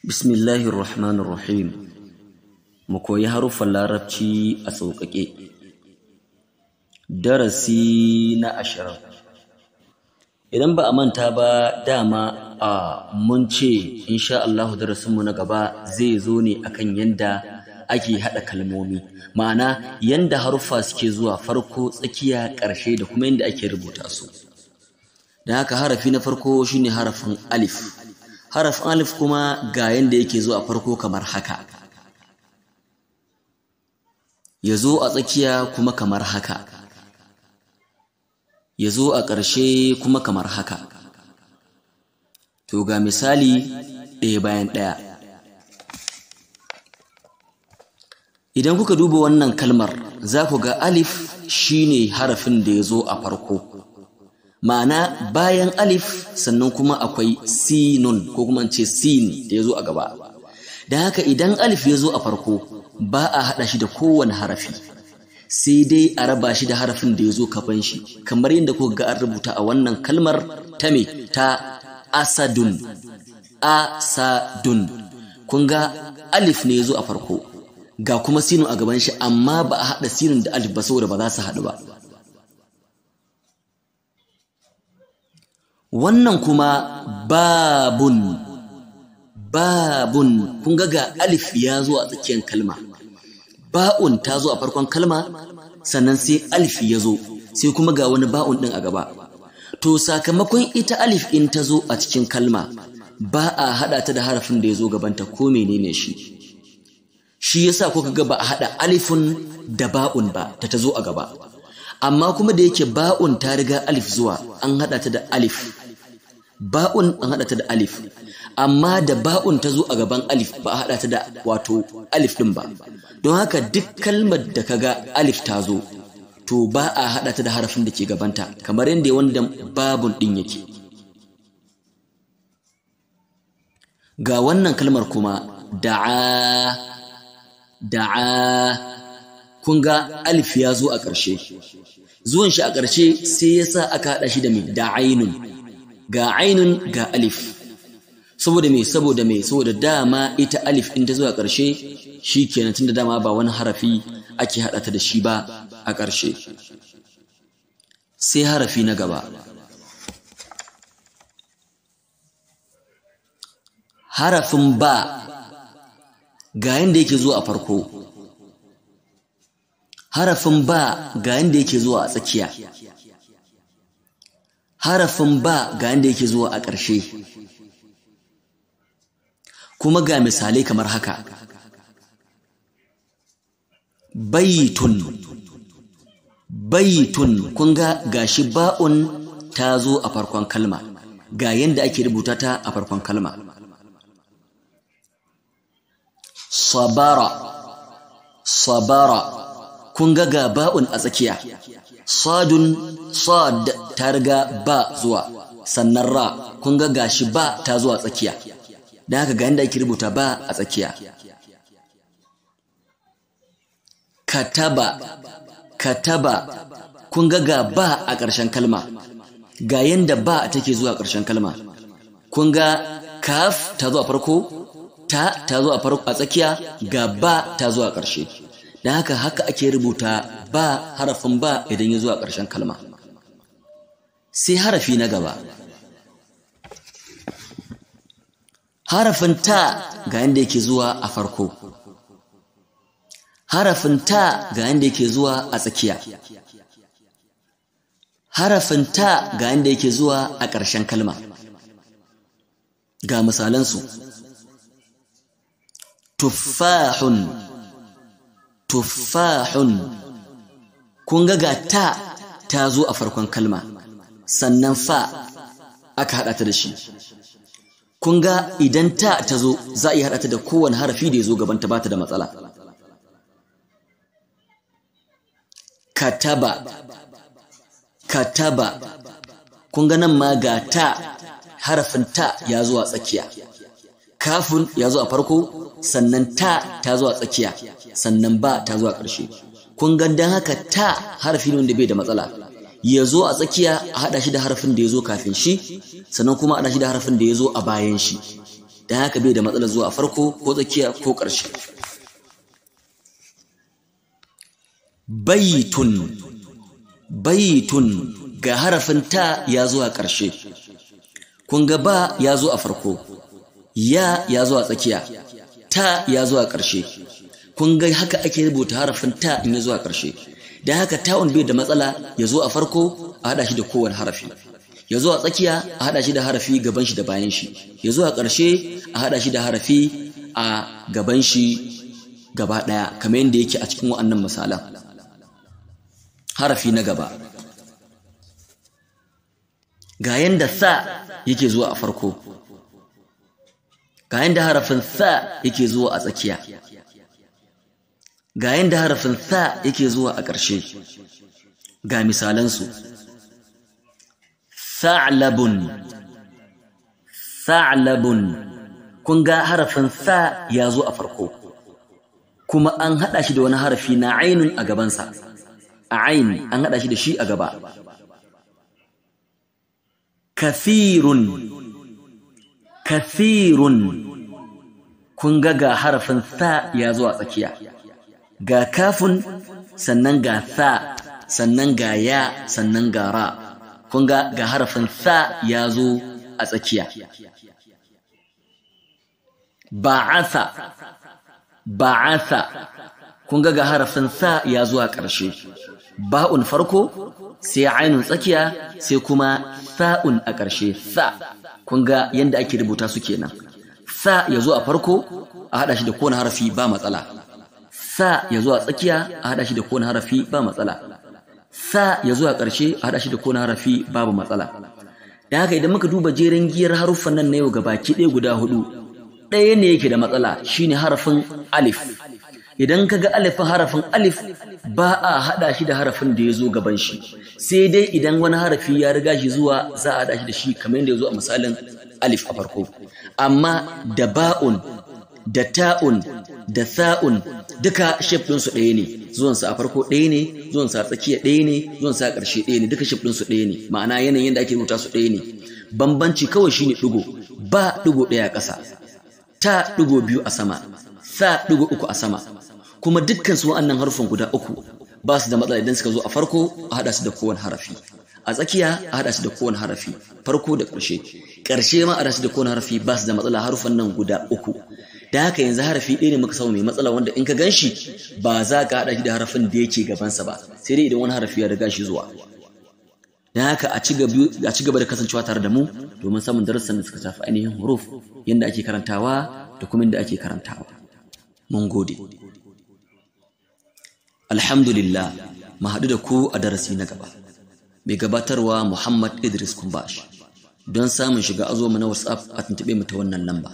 Bismillahir Rahmanir Rahim. Mu koyi haruffan Larabci a sauƙaƙe. Darasi na 20. Idan ba a manta ba, dama a mun ce insha Allahu darasinmu na gaba zai zo ne akan yanda ake haɗa kalmomi, ma'ana yanda haruffa suke zuwa farko, tsakiya, ƙarshe da kuma yanda ake rubuta su. Da haka harafi na farko shine harafin alif. Harafin alif kuma ga yanda yake zuwa farko kamar haka, ya zo a tsakiya kuma kamar haka, ya zo a ƙarshe kuma kamar haka. To ga misali ɗaya bayan ɗaya. Idan kuka duba wannan kalmar, za ku ga alif shine harafin da ya zo a farko. Ma'ana bayan alif sannan kuma akwai sinun ko kuma in ce sin da ya zo a gaba. Don haka idan alif ya zo a farko, ba a haɗa shi da kowane harafi, sai dai a raba shi da harafin da ya zo kafin shi, kamar yadda kuka ga an rubuta a wannan kalmar ta me ta asadun. Asadun. Kun ga alif ne ya zo a farko, ga kuma sinun a gaban shi, amma ba a haɗa sinun da alif ba saboda ba za su haɗu ba. Wannan kuma babun. Babun, kun ga ga alif ya zo a tsakiyar kalma, ba'un ta zo a farkon kalma, sannan sai alif ya zo, sai kuma ga wani ba'un ɗin a gaba. To sakamakon ita alif in ta zo a cikin kalma, ba a haɗa ta da harafin da ya zo gabanta ko menene shi. Shi yasa kuka ga ba a haɗa alifun da ba'un ba ta zo a gaba. Amma kuma da yake ba'un ta riga alif zuwa, an haɗa ta da alif. Ba'un an haɗa ta da alif, amma da ba'un ta zo a gaban alif ba a haɗa ta da wato alif ɗin ba. Don haka duk kalmar da kaga alif ta zo, to ba a haɗa ta da harafin da ke gabanta, kamar yadda wanda babun ɗin yake. Ga wannan kalmar kuma da'a. Da'a, kun ga alif ya zo a ƙarshe. Zuwan shi a ƙarshe sai ya sa aka haɗa shi da me? Da ainun. Ga ainun ga alif. Saboda me? Saboda me? Saboda dama ita alif in ta zo a ƙarshe shikenan, tunda dama ba wani harafi ake haɗa ta da shi ba a ƙarshe. Sai harafi na gaba. Harafin ba ga yanda yake zuwa a farko. Harafin ba ga yanda yake zuwa a tsakiya. Harafin ba ga yanda yake zuwa a ƙarshe. Kuma ga misalai kamar haka. Baitun. Baitun, kun ga gashi ba'un ta zo a farkon kalma, ga yanda ake rubuta ta a farkon kalma. Sabara. Sabara, kun ga ga ba'un a tsakiya. Sadun, sad ta riga ba zuwa, sannan ra, kun ga gashi ba ta zuwa tsakiya. Don haka ga yanda ake rubuta ba a tsakiya. Kataba. Kataba, kun ga ga ba a ƙarshen kalma, ga yanda ba take zuwa ƙarshen kalma. Kun ga kaf ta zuwa farko, ta ta zo a farko a tsakiya, ga ba ta zuwa ƙarshe. Don haka haka ake rubuta ba, harafin ba idan ya zuwa ƙarshen kalma. Sai harafi na gaba. Harafin ta ga yanda yake zuwa a farko. Harafin ta ga yanda yake zuwa a tsakiya. Harafin ta ga yanda yake zuwa a ƙarshen kalma. Ga misalansu. Tuffahun. Tuffahun, kun ga ga ta ta zo a farkon kalma, sannan fa aka haɗa ta da shi. Kun ga idan ta ta zo za a iya haɗa ta da kowane harafi da ya zo gabanta, ba ta da matsala. Kataba. Kataba, kun ga nan ma ga ta, harafin ta ya zo a tsakiya. Kafin ya zo a farko, sannan ta ta zo a tsakiya, sannan ba ta zo a ƙarshe. Kun ga dan haka ta harafi ne wanda bai da matsala. Ya zo a tsakiya a haɗa shi da harafin da ya zo kafin shi, sannan kuma a haɗa shi da harafin da ya zo a bayan shi. Don haka bai da matsalar zuwa a farko ko tsakiya ko ƙarshe. Baitun, baitun, ga harafin ta ya zo a ƙarshe. Kun ga ba ya zo a farko, ya ya zo a tsakiya, ta ya zo a ƙarshe. Kun ga haka ake rubuta harafin ta in ya zo a ƙarshe. Don haka ta'un bai da matsala ya zo a farko a haɗa shi da kowane harafi, ya zo a tsakiya a haɗa shi da harafi gaban shi da bayan shi, ya zo a ƙarshe a haɗa shi da harafi a gaban shi gaba ɗaya, kamar yadda yake a cikin wa'annan misalan. Harafi na gaba, ga yanda sa yake zuwa a farko, ga yanda harafin sa yake zuwa a tsakiya, ga yanda harafin sa yake zuwa a ƙarshe. Ga misalansu. Tha'labun, tha'labun. Kun ga harafin sa ya zo a farko, kuma an haɗa shi da wani harafi na ainun a gabansa. A ain an haɗa shi da shi a gaba. Kathirun, kathirun. Kun ga harafin tha ya zo a tsakiya, ga kafun, sannan ga tha, sannan ga ya, sannan ga ra. Kun ga harafin tha ya zo a tsakiya. Ba'atha, ba'atha. Kun ga harafin tha ya zo a ƙarshe. Ba'un farko, sai ainun tsakiya, sai kuma tha'un a ƙarshe, tha. Kun ga yanda ake rubuta su kenan. Tha ya zo a farko, a haɗa shi da kowane harafi ba matsala. Tha ya zo a tsakiya, a haɗa shi da kowane harafi ba matsala. Tha ya zo a ƙarshe, a haɗa shi da kowane harafi babu matsala. Don haka idan muka duba jerin giyar haruffan nan na yau gabaki ɗaya guda hudu, ɗaya ne yake da matsala, shine harafin alif. Idan ka ga alifin harafin alif ba a haɗa shi da harafin da ya zo gaban shi, sai dai idan wani harafi ya riga shi zuwa za a haɗa shi da shi, kamar yadda ya zo a misalin alif a farko. Amma da ba'un, da ta'un, da tha'un duka shape ɗinsu ɗaya ne, zuwansu a farko ɗaya ne, zuwansu a tsakiya ɗaya ne, zuwansu a ƙarshe ɗaya ne, duka shape ɗinsu ɗaya ne, ma'ana yanayin da ake rubuta su ɗaya ne. Bambanci kawai shine ɗigo, ba ɗigo ɗaya a ƙasa, ta ɗigo biyu a sama, tha ɗigo uku a sama. Kuma dukkan su wa'annan harufan guda uku ba su da matsala idan suka zo a farko a haɗa su da kowane harafi, a tsakiya a haɗa su da kowane harafi, farko da ƙarshe, ƙarshe ma a haɗa su da kowane harafi, ba su da matsala harufan nan guda uku. Da haka yanzu harafi ɗaya ne muka samu mai matsala, wanda in ka gan shi ba za ka haɗa shi da harafin da yake gabansa ba, sai dai idan wani harafi ya riga shi zuwa. Da haka a ci gaba da kasancewa tare da mu domin samun darussan da suka shafi ainihin huruf, yadda ake karantawa da kuma yadda ake karantawa. Mun gode. Alhamdulillah, mu haɗu da ku a darasi na gaba. Mai gabatarwa Muhammad Idris Kumbash. Don samun shiga azo mu na WhatsApp a tuntuɓe mu ta wannan lamba.